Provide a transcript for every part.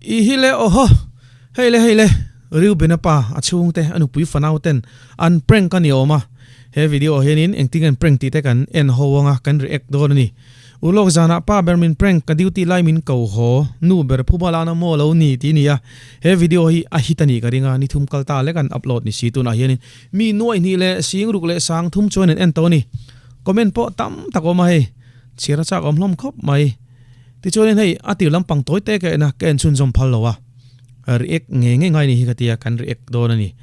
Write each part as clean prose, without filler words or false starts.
I hi le awhaw, hei le hei le, Reuben-a pa, a chhungte, a nupui fanau ten an prank a ni awm a. He video ah hianin engtin an prank tih te kan en ho anga kan react dawn a ni. Ulawk zanah pa ber min prank, ka duty lai min ko haw, nu ber phuba lana maw lo ni tih a ni a. He video hi a hit a nih ka ring a, ni thum kal ta lek an upload ni si tunah hianin mi nuaih hnih leh sing ruk leh sang thum chuan an en tawh a ni. Comment pawh tam tak a awm a hei, chhiar a chak awm hlawm khawp mai. Tichuanin hei a tir lampang tawi te ka en a, ka en chhunzawm phal lo a, react ngei ngei ngai ni hi ka ti a, kan react dawn a ni.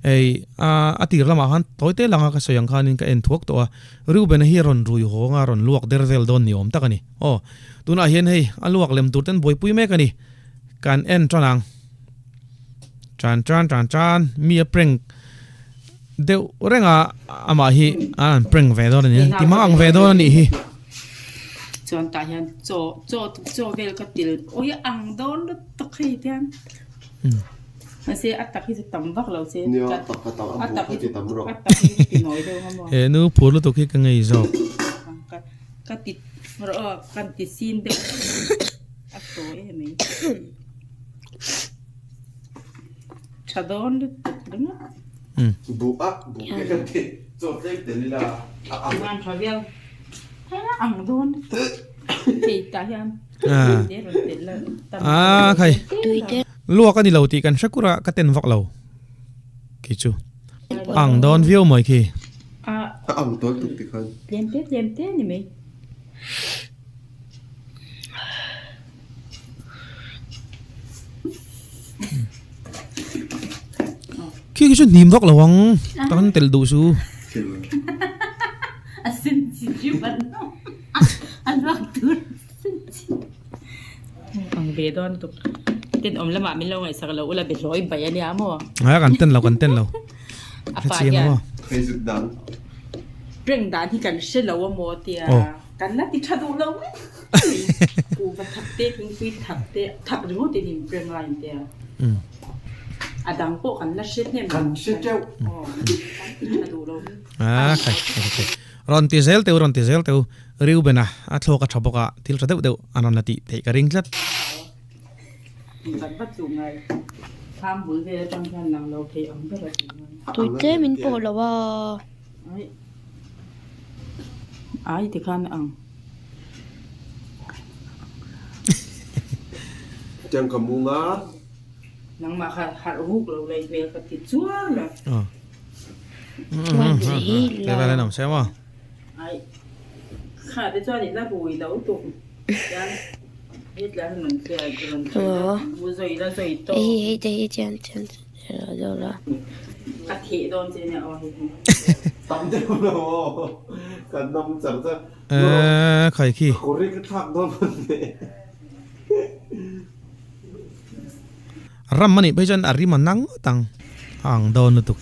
Hei a tir lamah khan tawi te langa ka sawi ang khanin ka en thuak tawh a, Reuben-a hi a rawn rui hawng a, a rawn luak der vel dawn ni awm tak a ni. Aw, tunah hian hei a luak lem tur ten buaipui mek a ni. Kan en tan ang. Tan tan tan tan, mi a prank deuh reng a, amah hi a an prank ve dawn a ni a, ti mang ang ve dawn a nih hi. Chuan tah hian chaw chaw chaw vel ka til awi ang dawn lutuk hei tian mahse a tak hi chu tam vak lo che Nia a tak a tam a tak hi chu tam rawh a tak hi chu ti nawi deuh nga maw He nu phur lutuk hi ka ngei zawk. Ka ka ti rawh aw kan ti sin deuh a tawi em mai. Tha dawn lutuk ringawt. Buh a buh te kan ti chaw tlem tel ila a ang. Chuan tha viau ang dawn lutuk hei tah hian te rawn telh la tam A khai luak a ni lo tih kan hre kur a ka ten vak lo khi chu ang dawn viau mai khi. A ang dawn tuk ti khan. Tlem te tlem te ni mai. Khi khi chu hnim vak lo ang tak an telh duh su. A kan ten lo kan ten lo hrechiang a maw. Aw. Kan la ti tha duh lo mai kuhva thak te thingpui thak te thak ringawt in in prem a intia a dang pawh kan la hre hnem kan hre teuh aw kan ti tha duh lo a khai khai rawn ti zel teu rawn ti zel teu Reuben a a thlawk a tha bawk a thil tha deuh deuh an rawn la tih theih ka ring tlat vat vat chu ngai thlam bul vel atang hian lang lo thei ang ber a ti ngai tui tlem in pawh lo a. Ai ti khan ang. Tiang ka mung a. Nangmah kha harh ruk lo lei hmel ka ti chuang lo. Ai kha te chuan i la rui lo tuk tiang hetla hi rawn thliar rawn thliar mu zawi la zawi tawh. Hei hei te hi chian chian Ka thih dawn che nia aw hei hi. Tam deuh lo aw kan nawm char char. Eee khai khi. Kawr hi ka thlak dawn mawn le. Ram anih phei chuan a rim a nang ngawt ang a ang dawn lutuk.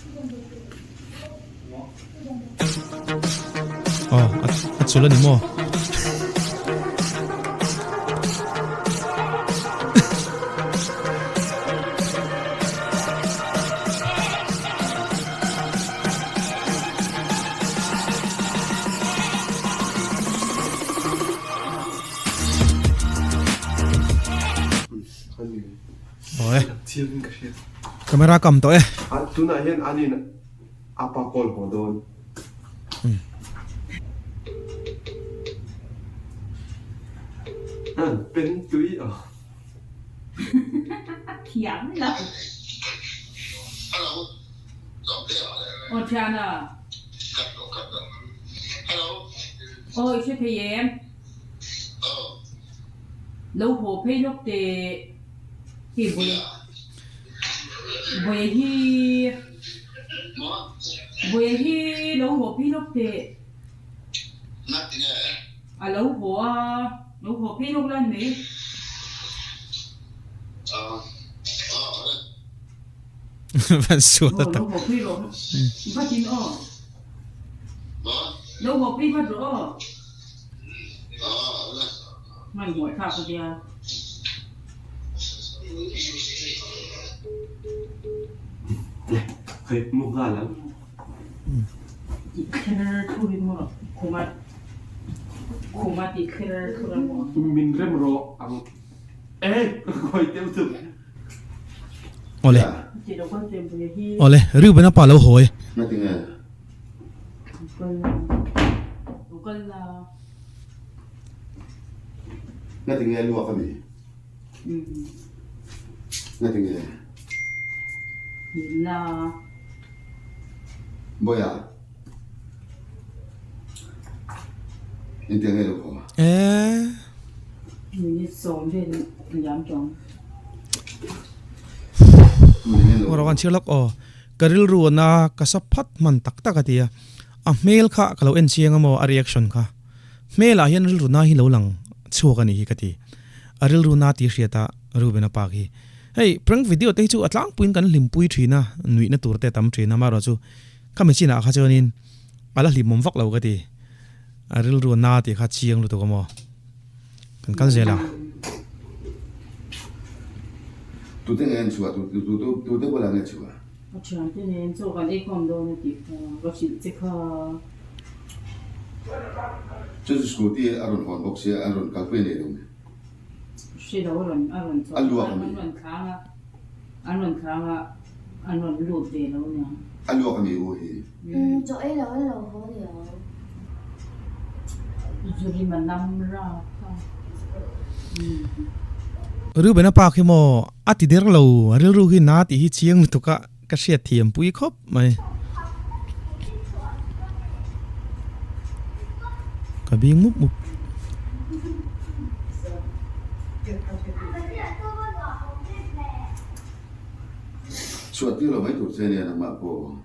Aw a chul a ni maw. Camera kam tawh e. Tunah hian an in A pa call haw dawn. Pen tui a. Thiam lo. Aw thiana. Aw i hre thei em? Lo haw phei lawk teh. Hei buai buai hi. Buai hi lo haw phei lawk teh. A lo haw a, lo haw phei lawk lan mai. Van sual Lo tak. haw phei rawh vatin aw. Lo haw phei vat rawh aw. Hmanhmawh thlak a nia. Hei mu nghal ang. Tih thler thur in maw khuma khuma tih thler thur a maw. Min rem rawh ang. Awle. Awle, Reuben-a pa lo haw e. Eee. Aw kan chhiar lawk aw. Ka rilru ana ka sa phat hman tak tak a ti a. A hmel kha ka lo en chiang a maw a reaction kha. Hmel ah hian rilru na hi lo lang chhuak a nih hi ka ti. A rilru na tih hriat a Reuben a park hi. Hei prank video te hi chu a tlangpuiin kan hlimpui thin a, nuihna tur te a tam thin a, amaherawhchu khami chinah kha chuanin a la hlimawm vak lo ka ti. A rilru na tih kha chiang lutuk a maw. Kan kal zel ang. Tute nge an chhuah? Tute bulah nge chhuah? Ka thiante nen chaw kan ei khawm dawn a tih kha ka hrilh che kha. Chu chu scooty a rawn hawn bawk sia, a rawn kalpui a nei lo nge? Hre lo a rawn a rawn chhuah A luak a mi? An rawn thlang a, an rawn thlang a, an rawn lut ve lo niang. A luak a mi u hi? Umm chaw ei lo an lo haw niang. Zurima nam ra kha. Reuben-a pa khi maw a ti der lo, a rilru hi na tih hi chiang lutuk a ka hriat thiam pui khawp mai. Ka bing mup mup. Chhuah tir lo mai tur che nia nangmah pawh.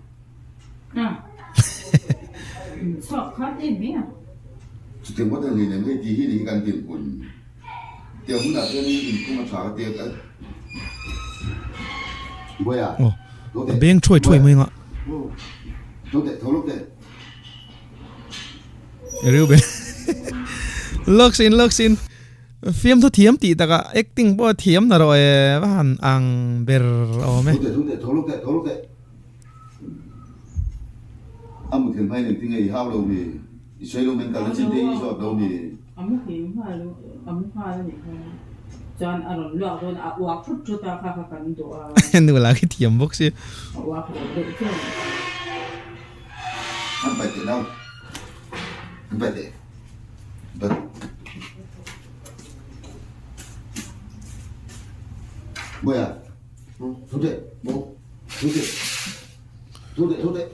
Chutiang pawh thei nen hei tih hi ni hi kan dinhmun tiang hunah chuanin inphung a tha ka ti a Buaia Aw a beng thuai thuai mai anga. Tho teh tho lawk teh. Reuben Lawk sin lawk sin fiamthu thiam tih takah acting pawh a thiam na rawh e va han ang ber awm e. Tho teh tho teh tho lawk teh tho lawk teh. A muthilh hmain engtin nge i hau lo mi? I sawi lo men kalna chin te i zawt lo mi? A muhil nghal u, a mu nghal a nih kha. Chuan a rawn luak dawn a, a uak thut thut a, kha kha kan duh a. Nu lah khi thiam bawk si. A uak lo deuh chuan. An paih teh nau, an paih teh. But. Boya. Thu teh, bo. Thu teh. Thu teh, thu teh.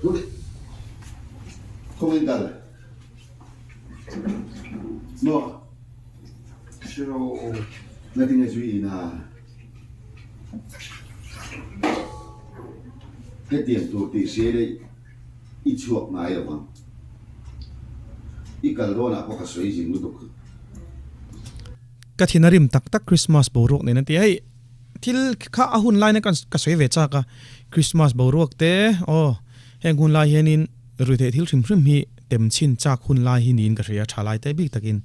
Thu teh. Không in kal. Maw? Nga tinge zui in a? Hetiang tur tih hria ila i chhuak ngai lo ang. I kal dawnah pawh ka sawi zing lutuk. Ka thin a rim tak tak Christmas boruak nen a ti a, hei thil kha a hun laina ka ka sawi ve chak a, Christmas boruak te aw heng hun lai hianin ruihtheih thil hrim hrim hi tem chhin chak hun lai hi niin ka hria tha lai te bik takin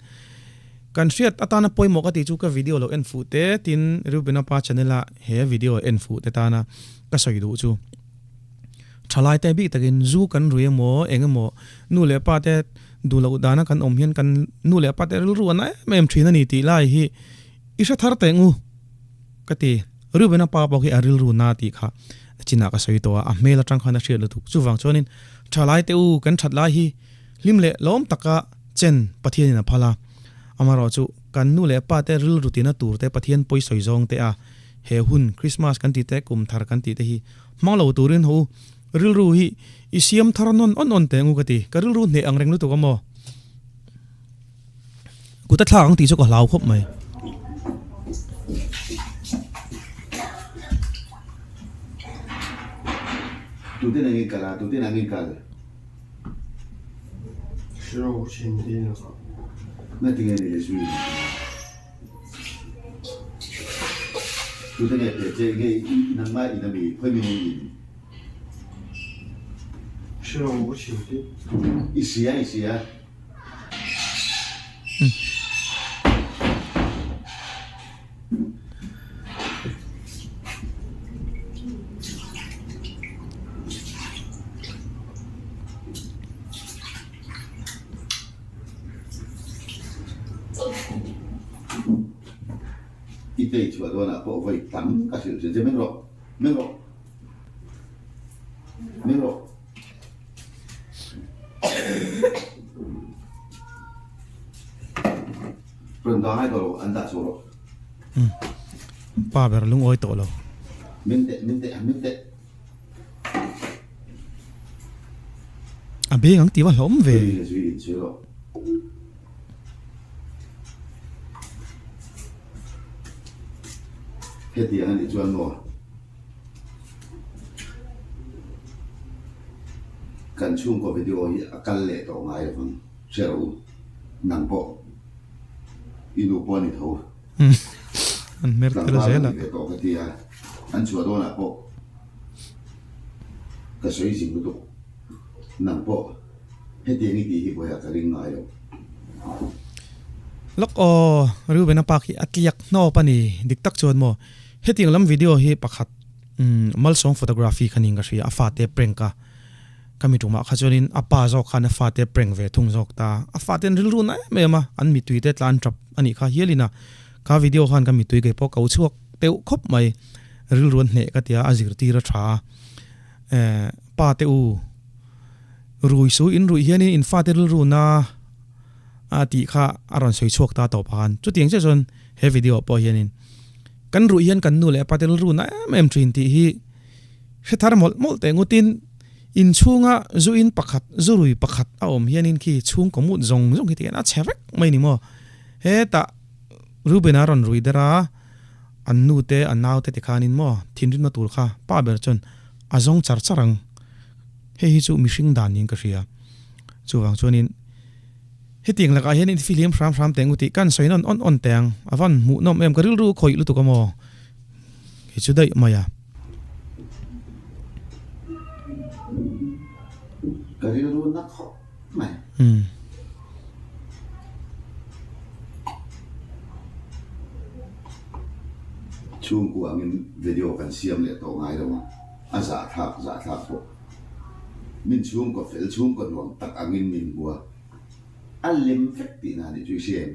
kan hriat atana pawimawh ka tih chu ka video lo en fuh te tin Reuben-a pa channel a he video en fuh te tana ka sawi duh chu. Thalai te bik takin zu kan rui emaw eng emaw nu leh pa te duh loh dana kan awm hian kan nu leh pa te rilru a na em em thin a ni tih lai hi i hre thar teh ngu ka ti. Reuben-a pa pawh khi a rilru na tih kha chinah ka sawi tawh a, a hmel atang khan a hriat lutuk. Chuvang chuanin thalai te u kan that lai hi hlim leh lawm taka chen Pathianin a phal a, amaherawhchu kan nu leh pa te rilru tina tur te Pathian pawi sawi zawng te a he hun Christmas kan tih te kum thar kan tih te hi Hmang lo turin ho rilru hi i siam thar nawn awn awn teh ngu ka ti. Ka rilru hneh ang reng lutuk a maw? Kut a thlak ang tih chu ka hlau khawp mai. Tute nang in kal a, tute nang in kal. Na tinge ni le zui. Tute nge pe che nge nangmah in ami khawi mi nge in? I sia i sia. Pitei chhuah dawnah pawh vawi tam ka hrilh thin che, Meng rawh, meng rawh, meng rawh. Rawn dah ngai tawh lo, an dah chho rawh. Pa ber lungawi tawh lo. Min teh, min teh, min teh. A beng ang tih va hlawm ve. Tui leh zui inchhir rawh. Hetiang a nih chuan maw? Kan chhungkaw video hi a kal leh tawh ngai lovang, hre rawh u. Nang pawh i nu pawh a ni tho. An hmer tel Tlangval zel a. a ni ve tawh ka ti a, an chhuah dawnah pawh ka sawi zing lutuk. Nang pawh hetiang i tih hi vawiah ka ring ngai lo. Lawk aw, Reuben-a pa khi a tliak hnawp a ni. Dik tak chuan maw, hetiang lam video hi pakhat Malsawng photography kha niin ka hria, a fate prank a. Ka mi tumah kha chuanin a pa zawk khan a fate prank ve thung zawk ta. A fate an rilru na em em a, an mitui te tlan tap a nih kha hialin a. Kha video khan ka mitui kei pawh ko chhuak deuh khawp mai. Rilru an hneh ka tia, a zirtir a tha a. Eh, pa te u, rui su in ruih hianin in fate rilru na a tih kha a rawn sawi chhuak ta tawp khan. Chutiang chiah chuan he video ah pawh hianin kan ruih hian kan nu leh pa te rilru na em em thin tih hi hre thar mawlh mawlh teh ngutin inchhunga zu in pakhat, zu rui pakhat a awm hianin khi chhungkaw mut zawng zawng hi tihian a chhe vek mai ni maw? Hetah Reuben-a rawn rui der a. An nu te, an nau te tikhanin maw thinrimna tur kha pa ber chuan a zawng char char ang. Hei hi chu mihring dan niin ka hria. Chuvang chuanin hetiang lakah hian infihlim hram hram teh ngu tih kan sawi nawn awn awn teh ang. A van hmuhnawm em, ka rilru khawih lutuk a maw? Kei chu daih mai a. Ka rilru na khawp mai. Chhungkua angin video kan siam leh tawh ngai lo a, a zahthlak zahthlak bawk. Min chhungkaw fel chhungkaw nuam tak angin min hmu a, a lem vek tihna a nih chu i hria em?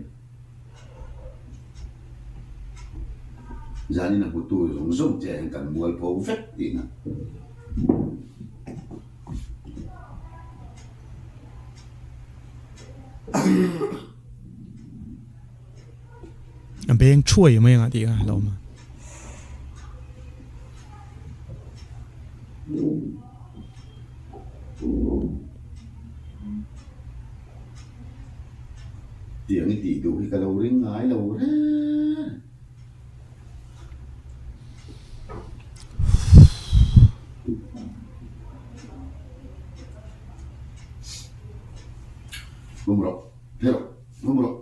Zanin a hmutu zawng zawng che hian kan mualpho vek tihna. A beng thuai mai anga tih kha a lo awm a. Tiang i tih duh hi ka lo ring ngai lo reng. Hum rawh, phe rawh, hum rawh.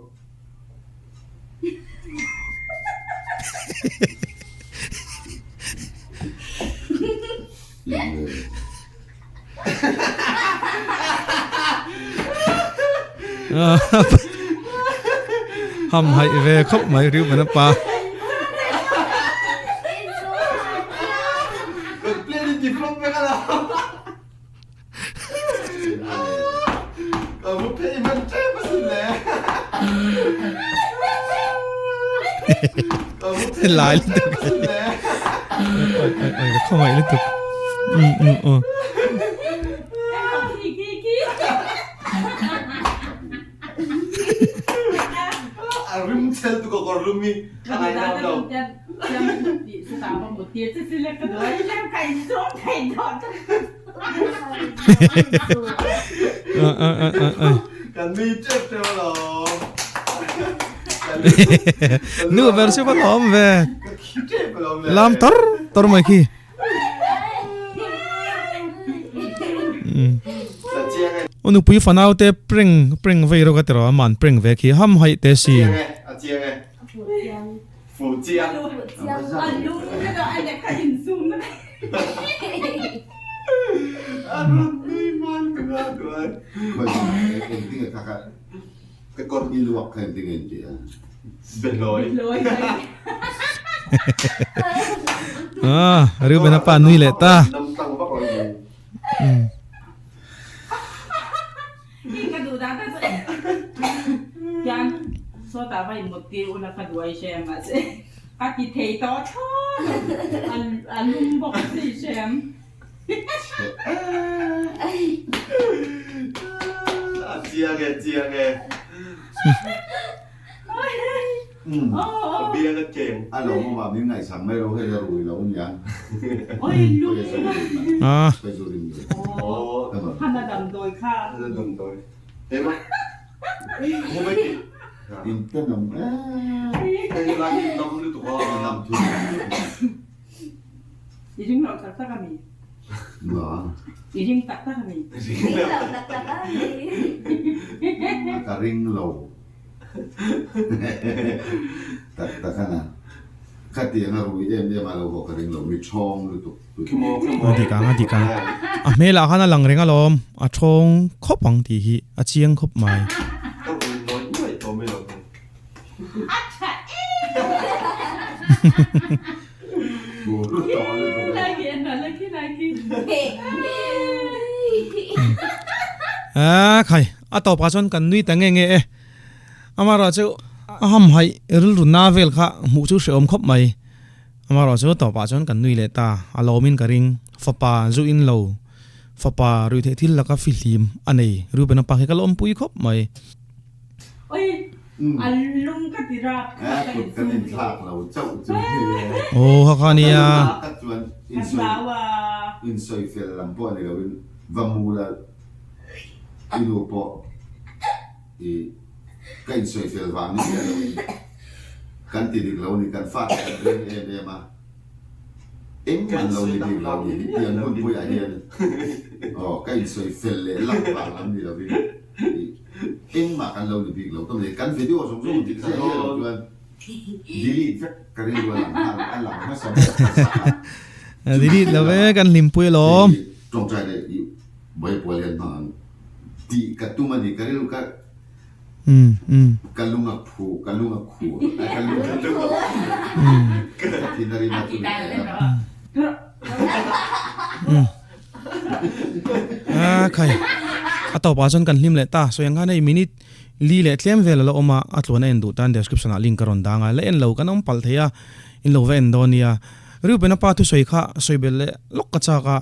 Ham haih ve khawp mai Reuben a pa. Lai lutuk oi oi oi ka khawngaih lutuk um um aw. Nu ber chu va lawm ve lam tar tar mai khi u nupui fanau te prank prank vei rawk a ti rawh aman prank ve khi ham haih te si. Reuben a pa nui leh ta. A ti thei tawh thlawt a, a lum bawk si hrem. A chiang e, chiang e. Ka biang a keng. A lo awm a, min ngaihsak mai lo hei a rui lo nia. Ah. Hana damdawi kha. Hana damdawi. Ema. Home ti. In tenawm em. Hei lai hi nam lutuk a. Nam thul. I ring lo tak tak a mi? Nua. I ring tak tak a mi? Ring lo tak tak a mi? Ka ring lo. Tak tak a na. Khatiang a rui em em a lo haw ka ring lo. Mi thawng lutuk. A dik ang, a dik ang. A hmelah khan a lang reng alawm. A thawng khawp ang tih hi a chiang khawp mai. Ka rui nawi nuaih tawh mai lo thung. A tha em! A khai a tawpah chuan kan nui ta nge nge e amaherawh chu a hamhaih rilru na vel kha hmuh chu hrehawm khawp mai amaherawh chu tawpah chuan kan nui leh ta a lawmin ka ring fapa zu in lo fapa ruihtheih thil laka fihlim a nei Reuben-a pa khi ka lawmpui khawp mai. A lung ka ti rak kha ka in sum thlak lo chauh chu Aw ha kha nia. Tak chuan in sawi in sawi fel lam pawh ni loin va mul a i nu pawh i ka in sawi fel vang ni chiah loin kan ti dik lo ni kan fate kan ring em em a engman lo ni bik lo ni tiang hunpuiah hian aw ka in sawi fel leh lam vang lam ni loin Engmah kan lo ni bik lo ta mai. Kan video zawng zawng dik ziah hian lo chuan delete vek ka rilru a lang nghal a lang hmasa ber hmasa a. Delete lo ve kan hlimpui alawm. Tawngtai leh i Bible hian hmang ang tih ka tum a ni ka rilru ka ka lung a phu ka lung a khu ka lung a khu ka thin a rim a chu ni thei a. A khai a tawpah chuan kan hlim leh ta sawi ang khan hei minute li leh tlem vel a la awm a a tluan a en duh tan description ah link ka rawn dang a la en lo kan awm palh thei a in lo va en dawn nia Reuben a pa thusawi kha sawi belh leh lawk ka chak a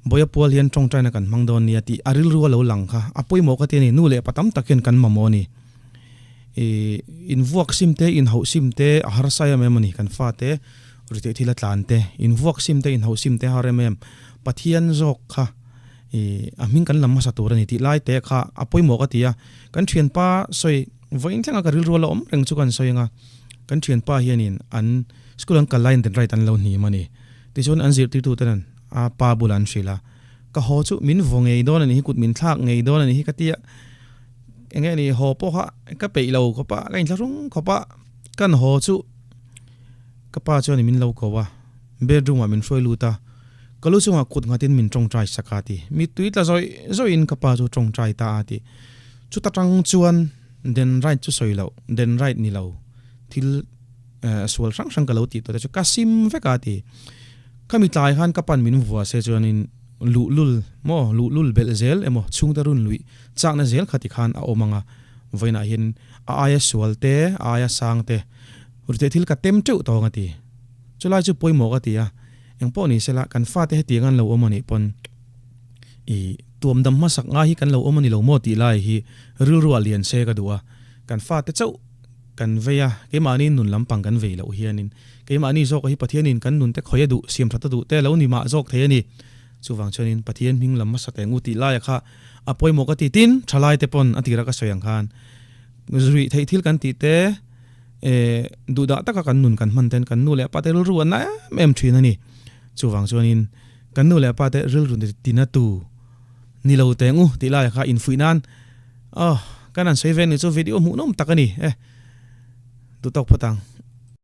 Bawia pual hian tawngtaina kan hmang dawn nia tih a rilru a lo lang kha a pawimawh ka ti a ni nu leh pa tam tak hian kan mamawh a ni ih invuak sim te inhauh sim te a harsa em em a ni kan fate Riteih thil a tlan te, in vuak sim te, in hauh sim te har em em, Pathian zawk kha i a hming kan lam hmasa tur a ni tih lai te kha a pawimawh ka ti a, kan thianpa sawi vawiin thleng a ka rilru a la awm reng chu kan sawi ang a, kan thianpa hianin an school an kal laiin den right an lo hnim a ni, tichuan an zirtirtu ten an a pa bulah an hrilh a, ka haw chu min vaw ngei dawn a nih hi, kut min thlak ngei dawn a nih hi ka ti a, eng nge ni haw pawh kha ka peih lo khawp a, ka inthlahrung khawp a, kan haw chu. Ka pa chuan min lo ko a, bedroom ah min hruai lut a, ka lu chungah kut nghatin min tawngtai sak a ti. Mittui tla zawih zawihin ka pa chu tawngtai ta a ti. Chuta tang chuan den right chu sawi loh, den right ni lo, thil sual hrang hrang ka lo tih tawh te chu ka sim vek a ti. Khami tlai khan ka pan min vua se chuanin luhlul maw, luhlul belh zel emaw chhungte run luih chakna zel kha ti khan a awm ang a, vawiinah hian a aia sual te, a aia sang te, Rute thil ka tem teuh tawng a ti. Chulai chu pawimawh ka ti a, engpawh ni sela kan fate hetiang an lo awm a nih pawn i tuamdam hmasak ngai hi kan lo awm a ni lo maw tih lai hi rilru ah lian se ka duh a, kan fate chauh kan vei a, keimahni nun lampang kan vei loh hianin keimahni zawk hi Pathianin kan nunte khawi a duh, siamthat a duh te lo ni mah zawk thei a ni. Chuvang chuanin Pathian hming lam hmasa teng u tih laia kha a pawimawh ka ti. Tin, thalaite pawn a tira ka sawi ang khan ruih theih thil kan tih te, E, duhdah taka kan nun kan hman ten kan nu leh pa te rilru an la em em thin a ni. Chuvang chuanin kan nu leh pa te rilru tina tu ni lo teng u tih laiah kha infuih nan aw kan han sawi ve ni chu video hmuhnawm tak a ni e. Duhtawk phawt ang.